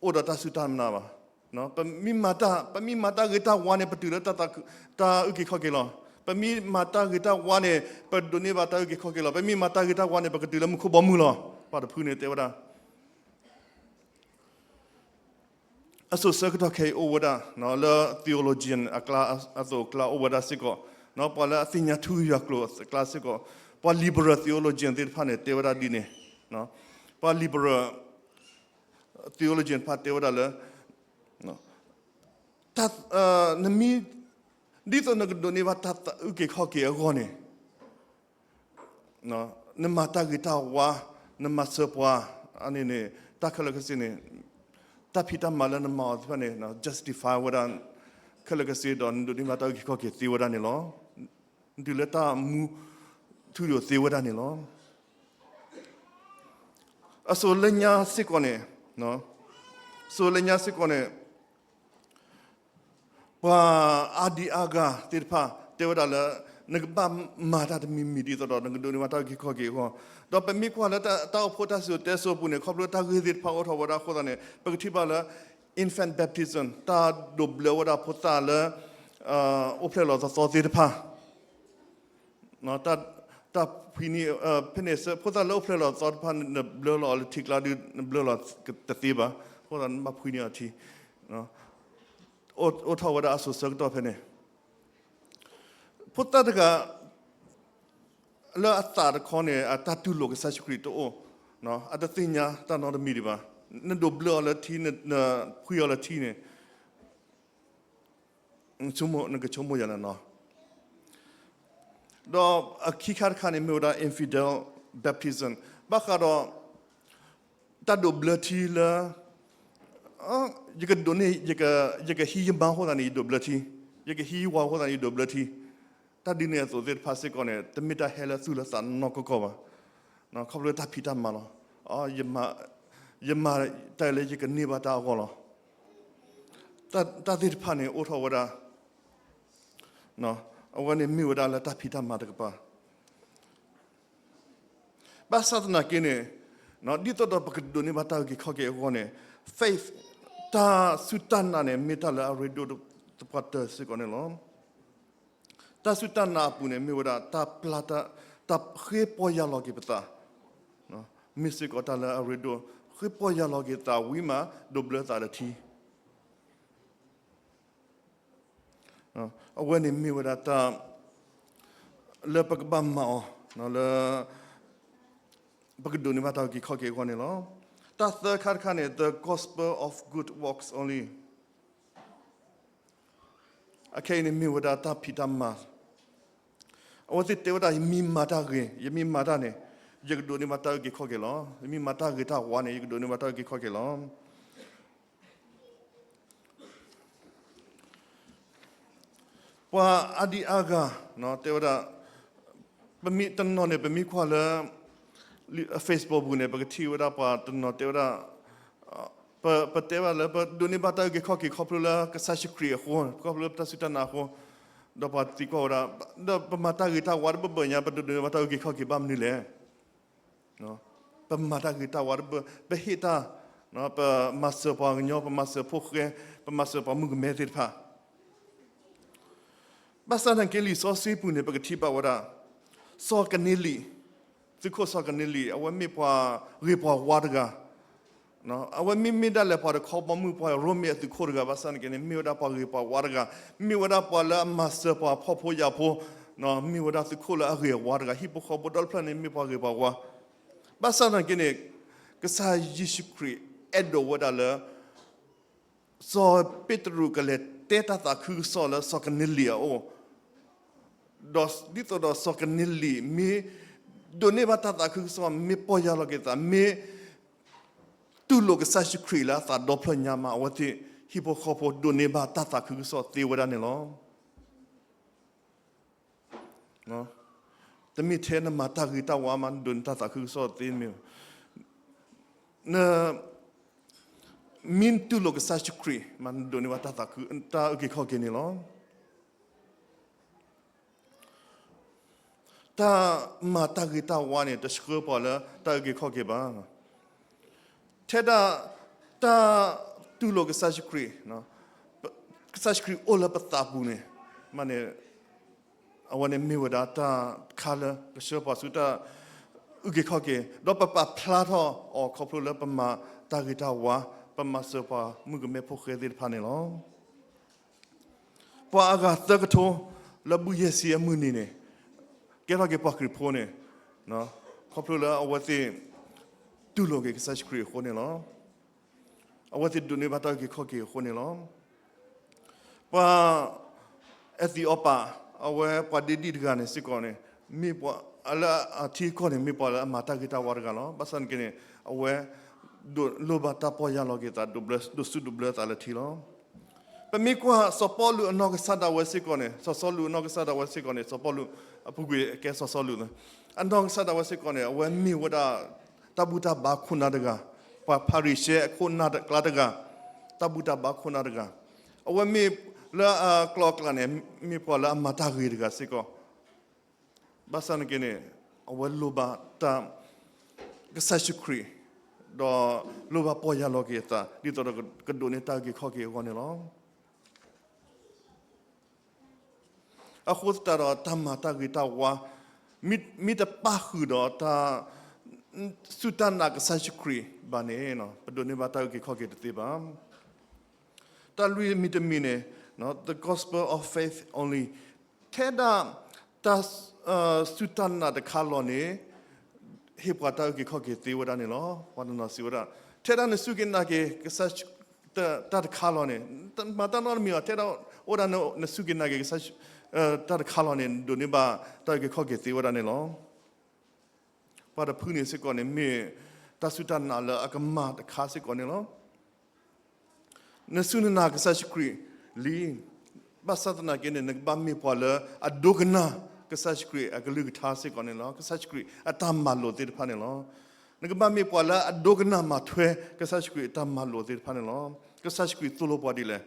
အိၣ်ဒီးတၢ်စူၢ်တၢ်နာ်ဘၣ်. ပမ့ၢ်မၤတၢ်, ပမ့ၢ်မၤတၢ်ဂ့ၤတၢ်ဝါန့ၣ် ပတုၤလၢတၢ်အုၣ်က့ၤခီၣ်က့ၤလီၤ. ပမ့ၢ်မၤတၢ်ဂ့ၤတၢ်ဝါန့ၣ် ပဒိးန့ၢ်ဘၣ်တၢ်အုၣ်က့ၤခီၣ်က့ၤလီၤ. ပမ့ၢ်မၤတၢ်ဂ့ၤတၢ်ဝါန့ၣ် ပကတုၤလၢမူခိၣ်ဘီမုၢ်လီၤ. ပှၤတဖုန့ၣ်တဲဝဲဒၣ် အစိၤဆၢကတီၢ်ခဲအံၤအိၣ်ဝဲဒၣ် လၢ theologian အကျါ, အသိးအကျါအိၣ်ဝဲဒၣ်စ့ၢ်ကီး, ပှၤလၢအသ့ၣ်ညါထူယွၤကျိာ်အကျါစ့ၢ်ကီး, ပှၤ liberal theologian သ့ၣ်တဖၣ်န့ၣ် တဲဝဲဒၣ်ဒ်န့ၣ်, ပှၤ liberal theologian တဖၣ်တဲဝဲဒၣ်လၢ တၢ်, နမ့ၢ်, ဒ်သိးနကဒိးန့ၢ်ဘၣ်တၢ်အုၣ်က့ၤခီၣ်က့ၤအဂီၢ်န့ၣ် နမၤတၢ်ဂ့ၤတၢ်ဝါ, နမၤစၢၤပှၤ, အန့ၣ်န့ၣ် တၢ်ခဲလၢာ်ခဲဆ့န့ၣ်, တၢ်ဖံးတၢ်မၤလၢနမၤအီၤသ့ၣ်တဖၣ်န့ၣ် justify ဝဲဒၣ် ခဲလၢာ်ခဲဆ့ဒီး နဒိးန့ၢ်ဘၣ်တၢ်အုၣ်က့ၤခီၣ်က့ၤသ့ဝဲဒၣ်န့ၣ်လီၤ. နတုၤလၢတၢ်မူထူယိာ်သ့ဝဲဒၣ်န့ၣ်လီၤ. အစိၤလၢညါစ့ၢ်ကီးန့ၣ်, စိၤလၢညါစ့ၢ်ကီးန့ၣ် ပှၤအါဒံအါဂၤသ့ၣ်တဖၣ်တဲဝဲဒၣ်လၢ နကဘၣ်မၤတၢ်တမံၤမံၤဒ်သိးဒီး နကဒိးန့ၢ်ဘၣ်တၢ်အုၣ်က့ၤခီၣ်က့ၤအဂီၢ်, ဒီးပမ့ၢ်ကွၢ်လၢတၢ်အိၣ်ဖှိၣ်တၢ်စံၣ်စိၤတဲစိၤအပူၤန့ၣ် ခီဖျိတၢ်ဂ့ၢ်သ့ၣ်တဖၣ်အိၣ်ထီၣ်ဝဲဒၣ်အဃိသတးန့ၣ် ပကထံၣ်ဘၣ်လၢ infant baptism တၢ်ဒိးဘျၢဝဲဒၣ်ဖိသၣ်လၢ အိၣ်ဖျဲၣ်လီၤသီသီသ့ၣ်တဖၣ် တၢ်ဖှံန့ၢ်, ဖဲန့ၣ် ဖိသၣ်လၢအိၣ်ဖျဲၣ်လီၤသီတဖၣ် နဘျၢလီၤအီၤလၢထံကျါဒီး နဘျၢလီၤတသ့ဘၣ်, အဃိသတးနဘၣ်ဖှံန့ၢ်အီၤထံ, အိၣ်ထီၣ်ဝဲဒၣ်အစိၤဆၢကတီၢ်ဖဲန့ၣ်, ဖိသၣ်တဂၤ လၢအသးတခီန့ၣ် အတၢ်တူၢ်လိာ်ကစၢ်ယ့ၣ်ၡူးခရံာ်တအိၣ်, အတသ့ၣ်ညါတၢ်နီတမံၤဒံးဘၣ်, နဒိးဘျၢအီၤလၢထံ, နဖှံအီၤလၢထံန့ၣ် နကဆိကမိၣ်ယၤန့ၣ်လီၤ. ဒီးအခံခါတခါန့ၣ် မ့ၢ်ဝဲဒၣ် infant baptism ဘၣ်ဃးဒီး တၢ်ဒိးဘျၢထံလၢ ယကဒိးန့ၢ်, ယကဟံးယမါအဃိသတးန့ၣ် ယဒိးဘျၢထံ, ယကဟံးယဝၤအဃိသတးန့ၣ် ယဒိးဘျၢထံ, တၢ်ဒ်န့ၣ်အသိးသ့ၣ်တဖၣ်စ့ၢ်ကီးန့ၣ် တမ့ၢ်တၢ်ဟဲလၢသူၣ်လၢသးနီၢ်ကီၢ်ကီၢ်ဘၣ်, ခီဖျိတၢ်ဖံးတၢ်မၤလီၤ. ယမၤတၢ်လၢယကန့ၢ်ဘၣ်တၢ်အဂီၢ်လီၤ. တၢ်သ့ၣ်တဖၣ်န့ၣ်အိၣ်ထီၣ်ဝဲဒၣ်, အဝဲန့ၣ်မ့ၢ်ဝဲဒၣ်လၢတၢ်ဖံးတၢ်မၤတကပၤ ဘၣ်ဆၣ်သနာ်က့န့ၣ်, ဒ်သိးဒီးပကဒိးန့ၢ်ဘၣ်တၢ်အုၣ်က့ၤခီၣ်က့ၤအဂီၢ်န့ၣ်, faith တၢ်စူၢ်တၢ်နာ်န့ၣ် မ့ၢ်တၢ်လၢအရ့ဒိၣ်သပှၢ်တၢၢ်စ့ၢ်ကီးန့ၣ်လီၤ. တၢ်စူၢ်တၢ်နာ်အပူၤန့ၣ် မ့ၢ်ဝဲဒၣ်တၢ်ပျၢ်, တၢ်ဃ့ပီၢ်ယၢ်လီၤက့ၤပသး, မ့ၢ်စ့ၢ်ကီးတၢ်လၢအရ့ဒိၣ်, ဃ့ပီၢ်ယၢ်လီၤက့ၤသးဝံၤမး ဒိးဘျၢသးလၢထံ အဝဲန့ၣ်မ့ၢ်ဝဲဒၣ်တၢ် လၢပကဘၣ်မၤအီၤ လၢ ပကဒိးန့ၢ်ဘၣ်တၢ်အုၣ်က့ၤခီၣ်က့ၤအဂီၢ်န့ၣ်လီၤ. တၢ်သၢခါတခါန့ၣ် the gospel of good works only အခဲအံၤန့ၣ်မ့ၢ်ဝဲဒၣ်တၢ်ဖံးတၢ်မၤ, အဝဲသ့ၣ်တဲဝဲဒၣ် ယမ့ၢ်မၤတၢ်ဂ့ၤ, ယမ့ၢ်မၤတၢ်န့ၣ် ယကဒိးန့ၢ်ဘၣ်တၢ်အုၣ်က့ၤခီၣ်က့ၤလီၤ. ယမ့ၢ်မၤတၢ်ဂ့ၤတၢ်ဝါန့ၣ် ယကဒိးန့ၢ်ဘၣ်တၢ်အုၣ်က့ၤခီၣ်က့ၤလီၤ. ပှၤအါဒံအါဂၤ တဲဝဲဒၣ်, ပမ့ၢ်တနီၤန့ၣ် ပမ့ၢ်ကွၢ်လၢ Facebook ပူၤန့ၣ် ပကထံၣ်ဝဲဒၣ်ပှၤတနီၤတဲဝဲဒၣ်, ပတဲဘၣ်လၢ ပဒိးန့ၢ်ဘၣ်တၢ်အုၣ်က့ၤခီၣ်က့ၤခီဖျိလၢကစၢ်ယ့ၣ်ၡူးခရံာ်အဃိ, ခီဖျိလၢပတၢ်စူၢ်တၢ်နာ်အဃိ, ဒီးပှၤသံကွၢ်ဝဲဒၣ်, ဒီးပမၤတၢ်ဂ့ၤတၢ်ဝါတဘၢၣ်ဘၢၣ်ညါ ပဒိးန့ၢ်ဘၣ်တၢ်အုၣ်က့ၤခီၣ်က့ၤဘၣ်မနုၤလဲၣ်. ပမၤတၢ်ဂ့ၤတၢ်ဝါတဘၢၣ်, ပဟ့ၣ်တၢ်, ပမၤစၢၤပှၤကညီ, ပမၤစၢၤဖိၣ်ဃဲ, ပမၤစၢၤပှၤမုၣ်ကမဲသ့ၣ်တဖၣ်. ဘၣ်ဆၣ်သနာ်က့လံာ်စီဆှံပူၤန့ၣ် ပကထံၣ်ဘၣ်ဝဲဒၣ် စီၤကန့လံ, သုးခိၣ်စီၤကန့လံ, အဝဲမ့ၢ်ပှၤဂ့ၤပှၤဝါတဂၤ အဝဲမ့မ့ၢ်ဒၣ်လဲာ်ပှၤတခီဘီမုၢ် ပှၤရိမ့ၤအသုးခိၣ်တဂၤ ဘၣ်ဆၣ်သနာ်က့န့ၣ် မ့ၢ်ဝဲဒၣ်ပှၤဂ့ၤပှၤဝါတဂၤ, မ့ၢ်ဝဲဒၣ်ပှၤလၢအမၤစၢၤပှၤဖှီၣ်ဖိယာ်ဖိ, မ့ၢ်ဝဲဒၣ်သုးခိၣ်လၢအဂ့ၤအဝါတဂၤ, ဟံၣ်ဖိဃီဖိဒီတဖျၢၣ်န့ၣ် မ့ၢ်ပှၤဂ့ၤပှၤဝါ, ဘၣ်ဆၣ်သနာ်က့န့ၣ် ကစၢ်ယ့ၣ်ၡူးခရံာ်အဲၣ်ဒိးဝဲဒၣ်လၢ စီၤပ့းတရူးကလဲၤတဲတၢ်သးခုကစီၣ်လၢစီၤကန့လံအအိၣ်, ဒီးဒ်သိးဒီးစီၤကန့လံမ့ၢ်ဒိးန့ၢ်ဘၣ်တၢ်သးခုကစီၣ်, မ့ၢ်ပီၢ်ယၢ်လီၤက့ၤသး, မ့ၢ်တူၢ်လိာ်ကစၢ်ယ့ၣ်ၡူးခရံာ်လၢအသးဒီဖျၢၣ်ညါမး, အဝဲသ့ၣ်ဟံၣ်ဖိဃီဖိဒိးန့ၢ်ဘၣ်တၢ်သးခုကစီၣ်သ့ဝဲဒၣ်န့ၣ်လီၤ. တမ့ၢ်ထဲနမၤတၢ်ဂ့ၤတၢ်ဝါမး နဒိးန့ၢ်တၢ်သးခုကစီၣ်သ့မ့ၢ်, နမ့ၢ်တူၢ်လိာ်ကစၢ်ယ့ၣ်ၡူးခရံာ်မး နဒိးန့ၢ်ဘၣ်တၢ်သးခု, တၢ်အုၣ်က့ၤခီၣ်က့ၤန့ၣ်လီၤ. တၢ်မၤတၢ်ဂ့ၤတၢ်ဝါန့ၣ် တဆှၢပှၤလၢတၢ်အုၣ်က့ၤခီၣ်က့ၤဘၣ်. ထဲဒၣ်တၢ် တူၢ်လိာ်ကစၢ်ယ့ၣ်ၡူးခရံာ်, ကစၢ်ယ့ၣ်ၡူးခရံာ်အိၣ်လၢပသးပူၤန့ၣ်, မ့ၢ်န့ၣ် အဝဲန့ၣ်မ့ၢ်ဝဲဒၣ်တၢ်တခါလၢ ကဆှၢပှၤဆူတၢ်အုၣ်က့ၤခီၣ်က့ၤ, ဒီးပပာ်ဖျါထီၣ်အီၤခီဖျိလၢပမၤတၢ်ဂ့ၤတၢ်ဝါ, ပမၤစၢၤပှၤမုၣ်ကမဲဖိဃဲသ့ၣ်တဖၣ်န့ၣ်လီၤ. ပှၤအဂၤသၢကထိလၢဘုယဲၢ်ဆံအမုၢ်နံၤန့ၣ်, ကဲထီၣ်က့ၤပှၤခရံာ်ဖိန့ၣ်, ခီဖျိလၢအဝဲသ့ၣ်တူၢ်လိာ်က့ၤကစၢ်ယ့ၣ်ၡူးခရံာ်အဃိန့ၣ်လီၤ. အဝဲသ့ၣ်ဒိးန့ၢ်ဘၣ်တၢ်အုၣ်က့ၤခီၣ်က့ၤအဃိန့ၣ်လီၤ. ပှၤအဲသံးအီပး, အဝဲပှၤဒ့ဒံၣ်တဂၤန့ၣ်စ့ၢ်ကီးန့ၣ်, မ့ၢ်ပှၤလၢအထံအကီၢ်န့ၣ် မ့ၢ်ပှၤလၢအမၤတၢ်ဂ့ၤတၢ်ဝါတဂၤလီၤ. ဘၣ်ဆၣ်သနာ်က့န့ၣ် အဝဲဒိးလိၣ်ဘၣ်တၢ်ပီၢ်ယၢ်လီၤက့ၤအသး, ဒိးစူၣ်ဒိးဘျၢအသးလၢထံလီၤ. ပမ့ၢ်ကွၢ်စီၤပီလူးအနီၢ်ကစၢ်ဒၣ်ဝဲစ့ၢ်ကီးန့ၣ်, စီၤစီလူးအနီၢ်ကစၢ်ဒၣ်ဝဲစ့ၢ်ကီးန့ၣ်, စီၤပီလူးအပူၤကွံာ်ကဲစီၤစီလူး, အနီၢ်ကစၢ်ဒၣ်ဝဲစ့ၢ်ကီးန့ၣ် အဝဲမ့ၢ်ဝဲဒၣ်တၢ်ဘူၣ်တၢ်ဘါခိၣ်နၢ်တဂၤ, ပှၤဖၤရံၤၡဲအခိၣ်နၢ်ကျါတဂၤ, တၢ်ဘူၣ်တၢ်ဘါခိၣ်နၢ်တဂၤ, အဝဲမ့ၢ်လၢအကျိၤအကျဲန့ၣ် မ့ၢ်ပှၤလၢအမၤတၢ်ဂ့ၤတဂၤစ့ၢ်ကီး. ဘၣ်ဆၣ်သနာ်က့န့ၣ် အဝဲလိၣ်ဘၣ်တၢ်, ကစၢ်ယ့ၣ်ၡူးခရံာ်, ဒီးလိၣ်ဘၣ်ပီၢ်ယၢ်လီၤက့ၤအသး ဒ်သိးဒီးကဒိးန့ၢ်တၢ်အုၣ်က့ၤခီၣ်က့ၤအဂီၢ်န့ၣ်လီၤ. အဃိသတးဒီးတၢ်မၤတၢ်ဂ့ၤတၢ်ဝါ မ့ၢ်တပၣ်ဃုာ်ဒီးတၢ်စူၢ်တၢ်နာ်ကစၢ်ယ့ၣ်ၡူးခရံာ်ဘၣ်န့ၣ် ပဒိးန့ၢ်ဘၣ်တၢ်အုၣ်က့ၤခီၣ်က့ၤတသ့ဘၣ်. တၢ်လွံၢ်မံၤတမံၤန့ၣ်, the gospel of faith only, ထဲဒၣ်တၢ်စူၢ်တၢ်နာ်တခါလီၤန့ၣ် ဟ့ၣ်ပှၤတၢ်အုၣ်က့ၤခီၣ်က့ၤသ့ဝဲဒၣ်န့ၣ်လီၤ. ပှၤတနီၤစံးဝဲဒၣ် ထဲဒၣ်နစူၢ်က့ၤနာ်က့ၤ တၢ်တခါလီၤန့ၣ်, မၤတၢ်နီတမံၤဘၣ်, ထဲဒၣ်အိၣ်ဒၣ်နစူၢ်က့ၤနာ်က့ၤ တၢ်တခါလီၤန့ၣ် နဒိးန့ၢ်ဘၣ်တၢ်အုၣ်က့ၤခီၣ်က့ၤသ့ဝဲဒၣ်န့ၣ်လီၤ. ပှၤတဖုန့ၣ်စ့ၢ်ကီးန့ၣ် မ့ၢ်တၢ်စူၢ်တၢ်နာ်လၢအကမၣ်တခါစ့ၢ်ကီးန့ၣ်လီၤ. နစူၢ်နနာ်ကစၢ်ယ့ၣ်ၡူးခရံာ်လံ, ဘၣ်ဆၣ်သနာ်က့န့ၣ် နကဘၣ်မ့ၢ်ပှၤလၢအဒိကနၣ်ကစၢ်ယ့ၣ်ၡူးခရံာ်အကလုၢ်ကထါစ့ၢ်ကီးန့ၣ်လီၤ. ကစၢ်ယ့ၣ်ၡူးခရံာ်အတၢ်မၤလိာ်သ့ၣ်တဖၣ်န့ၣ်လီၤ. နကဘၣ်မ့ၢ်ပှၤလၢအဒိကနၣ်မၤထွဲကစၢ်ယ့ၣ်ၡူးခရံာ်အတၢ်မၤလိာ်သ့ၣ်တဖၣ်န့ၣ်လီၤ. ကစၢ်ယ့ၣ်ၡူးခရံာ်သိၣ်လိပှၤဒ်လဲၣ်,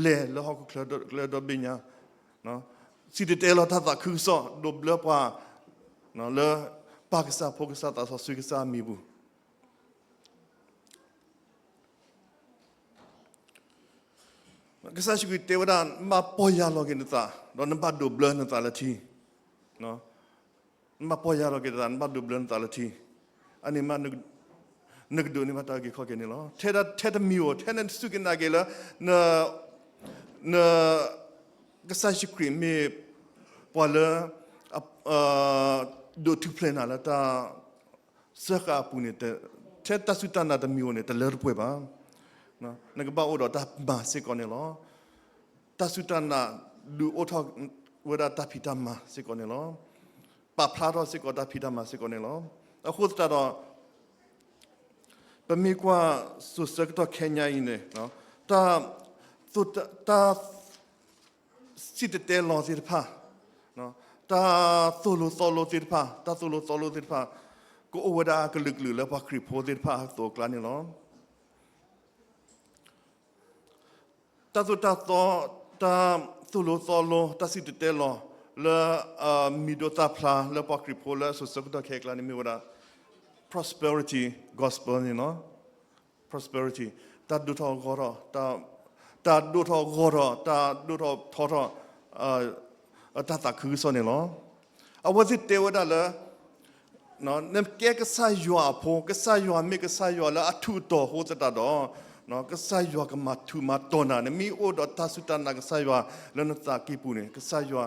လဲၤလၢဟီၣ်ခိၣ်ချၢဒီဘ့ၣ်ညါ, စံၣ်တဲၤတဲလီၤတၢ်သးခုကစီၣ်, ဒိးဘျၢပှၤလၢပၢ်ကစၢ် ဖိကစၢ် သးစီဆှံကစၢ်အမံၤပူၤ. ကစၢ်ယ့ၣ်ၡူးခရံာ်တဲဝဲဒၣ် နဘၣ်ပီၢ်ယၢ်လီၤက့ၤနသး, ဒီးနဘၣ်ဒိးဘျၢနသးလၢထံ. နဘၣ်ပီၢ်ယၢ်လီၤက့ၤနသး, နဘၣ်ဒိးဘျၢနသးလၢထံ, အန့ၣ်မး နကဒိးန့ၢ်ဘၣ်တၢ်အုၣ်က့ၤခီၣ်က့ၤန့ၣ်လီၤ. ထဲတမံၤဧိၤ, ထဲနစူၢ်က့ၤနာ်က့ၤလၢ န ကစၢ်ယ့ၣ်ၡူးခရံာ်မ့ၢ်ပှၤလၢ ဒိးထူၣ်ဖျဲးနၤလၢတၢ်စၢဃာ်အပူၤန့ၣ်, ထဲတၢ်စူၢ်တၢ်နာ်တမံၤဧိၤန့ၣ် တလၢတပှဲၤဘၣ်. နကဘၣ်အိၣ်ဒီးတၢ်မၤစ့ၢ်ကီးန့ၣ်လီၤ. တၢ်စူၢ်တၢ်နာ်ဒုးအိၣ်ထီၣ်ဝဲဒၣ်တၢ်ဖံးတၢ်မၤစ့ၢ်ကီးန့ၣ်လီၤ. ပာ်ဖျါထီၣ်စ့ၢ်ကီးတၢ်ဖံးတၢ်မၤစ့ၢ်ကီးန့ၣ်လီၤ. အဃိသတးဒီး ပမ့ၢ်ကွၢ်စိၤဆၢကတီၢ်ခဲညါအံၤန့ၣ်, တၢ် တၢ်စံၣ်တဲၤတဲလီၤသ့ၣ်တဖၣ်, တၢ်သိၣ်လိသီလိသ့ၣ်တဖၣ်, တၢ်သိၣ်လိသီလိသ့ၣ်တဖၣ် ကအိၣ်ဝဲဒၣ်အကလုာ်ကလုာ်လၢပှၤခရံာ်ဖိသ့ၣ်တဖၣ်အသိးအကျါန့ၣ်လီၤ. တၢ်သိၣ်တၢ်သီ, တၢ်သိၣ်လိသီလိ, တၢ်စံၣ်တဲၤတဲလီၤလၢ မံၤဒိၣ်သၣ်ဖျါလၢပှၤခရံာ်ဖိလၢအစိၤဆၢကတီၢ်ခဲအံၤအကျါန့ၣ် မ့ၢ်ဝဲဒၣ် prosperity gospel န့ၣ်လီၤ. Prosperity, တၢ်ဒိၣ်ထီၣ်ဂီၢ်ထီၣ်, တၢ်ဒိၣ်ထီၣ်ဂီၢ်ထီၣ်, တၢ်ဒိၣ်ထီၣ်ထီထီၣ်, တၢ်သးခုကစီၣ်န့ၣ်လီၤ. အဝဲသ့ၣ်တဲဝဲဒၣ်လၢ နကဲကစၢ်ယွၤအဖိ, ကစၢ်ယွၤမ့ၢ်ကစၢ်ယွၤလၢအထူးအတီၤအဃိသတးဒီး, ကစၢ်ယွၤကမၤထူးမၤတီၤနၤ, နမ့ၢ်အိၣ်ဒီးတၢ်စူၢ်တၢ်နာ်ကစၢ်ယွၤလၢနသးကံၢ်ပူၤန့ၣ်, ကစၢ်ယွၤ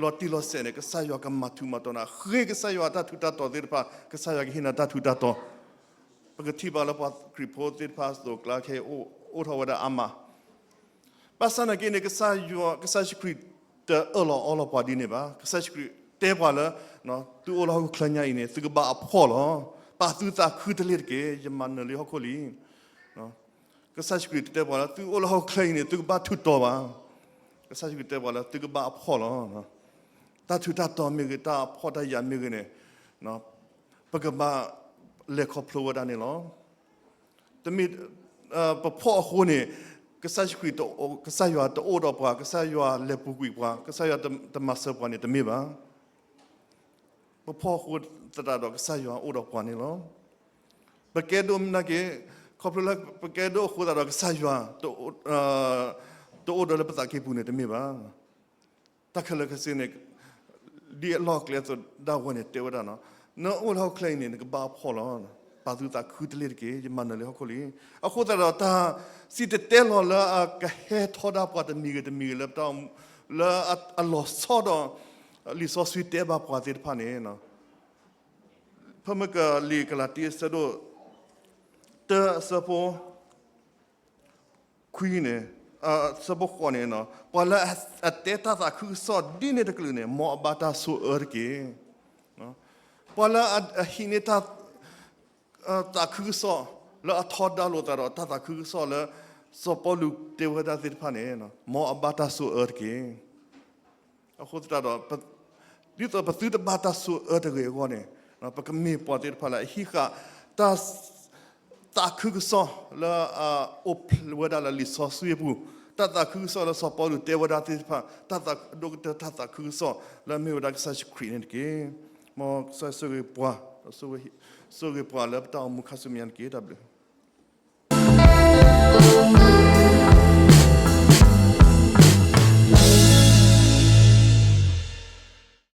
လီၤတံၢ်လီၤဆဲးန့ၣ်, ကစၢ်ယွၤကမၤထူးမၤတီၤနၤ, ဃ့ကစၢ်ယွၤတၢ်ထူးတၢ်တီၤသ့ၣ်တဖၣ်, ကစၢ်ယွၤကဟ့ၣ်နၤတၢ်ထူးတၢ်တီၤ. ပကထံၣ်ဘၣ်လၢပှၤခရံာ်ဖိသ့ၣ်တဖၣ်အသိးအကျါခဲအံၤ အိၣ်ထီၣ်ဝဲဒၣ်အါမး. ဘၣ်ဆၣ်သနာ်က့န့ၣ် ကစၢ်ယွၤ, ကစၢ်ယ့ၣ်ၡူးခရံာ်တအၢၣ်လီၤအီလီၤပှၤဒ်န့ၣ်ဘၣ်. ကစၢ်ယ့ၣ်ၡူးခရံာ်တဲပှၤလၢ သုအိၣ်လၢဟီၣ်ခိၣ်ချၢညါအံၤန့ၣ် သုကဘၣ်အဖှီၣ်လီၤ. ပာ်သုသးခုတလ့ၢ်တက့ၢ်, ယမၤနၢၤလံဟီၣ်ခိၣ်လံ. ကစၢ်ယ့ၣ်ၡူးခရံာ်တတဲပှၤလၢ သုအိၣ်လၢဟီၣ်ခိၣ်ချၢအံၤန့ၣ် သုကဘၣ်ထူးတီၤဘၣ်. ကစၢ်ယ့ၣ်ၡူးခရံာ်တဲပှၤလၢ သုကဘၣ်အဖှီၣ်လီၤ. တၢ်ထူးတၢ်တီၤမ့ၢ်ဂ့ၤ, တၢ်အဖှီၣ်တၢ်ယာ်မ့ၢ်ဂ့ၤန့ၣ်, ပကဘၣ်လဲၤခီဖျိဝဲဒၣ်န့ၣ်လီၤ. တမ့ၢ်ပဖှီၣ်အဃိန့ၣ် ကစၢ်ယ့ၣ်ၡူးခရံာ်, ကစၢ်ယွၤတအိၣ်ဒီးပှၤ, ကစၢ်ယွၤလဲၤပူၤကွံာ်ပှၤ, ကစၢ်ယွၤတမၤစၢၤပှၤန့ၣ် တမ့ၢ်ဘၣ်. ပဖှီၣ်အဃိသတးဒီး ကစၢ်ယွၤအိၣ်ဒီးပှၤန့ၣ်လီၤ. ပကဲဒိၣ်မနုၤက့ၤ, ခီဖျိလၢပကဲဒိၣ်အဃိသတးဒီး ကစၢ်ယွၤ တအိၣ်ဒီးလၢပသးကံၢ်ပူၤန့ၣ်တမ့ၢ်ဘၣ်. တၢ်ခဲလၢာ်ခဲဆ့န့ၣ် ဒ်အလီၢ်အကျဲအသိး ဒၣ်ဝဲန့ၣ်တဲဝဲဒၣ်နီၤ, နအိၣ်လၢဟီၣ်ခိၣ်ချၢအံၤန့ၣ် နကဘါအဖှီၣ်လီၤ. ပာ်သုသးခုတလ့ၢ်တက့ၢ်, ယမၤနၢၤလၢဟီၣ်ခိၣ်လံ. အဃိသတးဒီး တၢ်စံၣ်တဲၤတဲလီၤလၢအကဟဲထီဒါပှၤတမံၤဂ့ၤတမံၤဂ့ၤလၢပတၢ်အိၣ်မူ လၢအလီၤဆီဒီး လံာ်စီဆှံတဲဘၣ်ပှၤသ့ၣ်တဖၣ်န့ၣ် ဖဲမ့ၢ်ကလံာ်ကလၤတံအဆၢဒိၣ် တၢအဆၢဖိ ခွံန့ၣ်, အဆၢဖိဃိးန့ၣ်, ပှၤလၢအတဲတၢ်သးခုကစီၣ်ဒ်န့ၣ်တကလုာ်န့ၣ် မ်အဘၣ်တၢ်ဆိၣ်အၢတက့ၢ်. ပှၤလၢအဟံးန့ၢ်တၢ် သးခုကစီၣ်လၢအထီဒါလိာ်သးဒီး တၢ်သးခုကစီၣ်လၢ စီၤပီလူးတဲဝဲဒၣ်သ့ၣ်တဖၣ်န့ၣ် မ်အဘၣ်တၢ်ဆိၣ်အၢတက့ၢ်. အဃိသတးဒီး ဒ်သိးပသုတဘၣ်တၢ်ဆိၣ်အၢတဂ့ၤအဂီၢ်န့ၣ်, ပကမ့ၢ်ပှၤသ့ၣ်တဖၣ်လၢအဟံးဃာ်တၢ် သးခုကစီၣ်လၢအအိၣ်ဖျါဝဲဒၣ်လၢလံာ်စီဆှံအပူၤ, တၢ်သးခုကစီၣ်လၢစီၤပီလူးတဲဝဲဒၣ်သ့ၣ်တဖၣ်, တၢ်သးဒိၣ်ကတၢၢ်တၢ်သးခုကစီၣ်လၢအမ့ၢ်ဝဲဒၣ်ကစၢ်ယ့ၣ်ၡူးခရံာ်န့ၣ်တက့ၢ်. မ်ကစၢ်ဆိၣ်ဂ့ၤပှၤ, ဆိၣ်ဂ့ၤပှၤလၢပတၢ်အိၣ်မူခါဆူမဲာ်ညါတက့ၢ်. တၢ်ဘျုး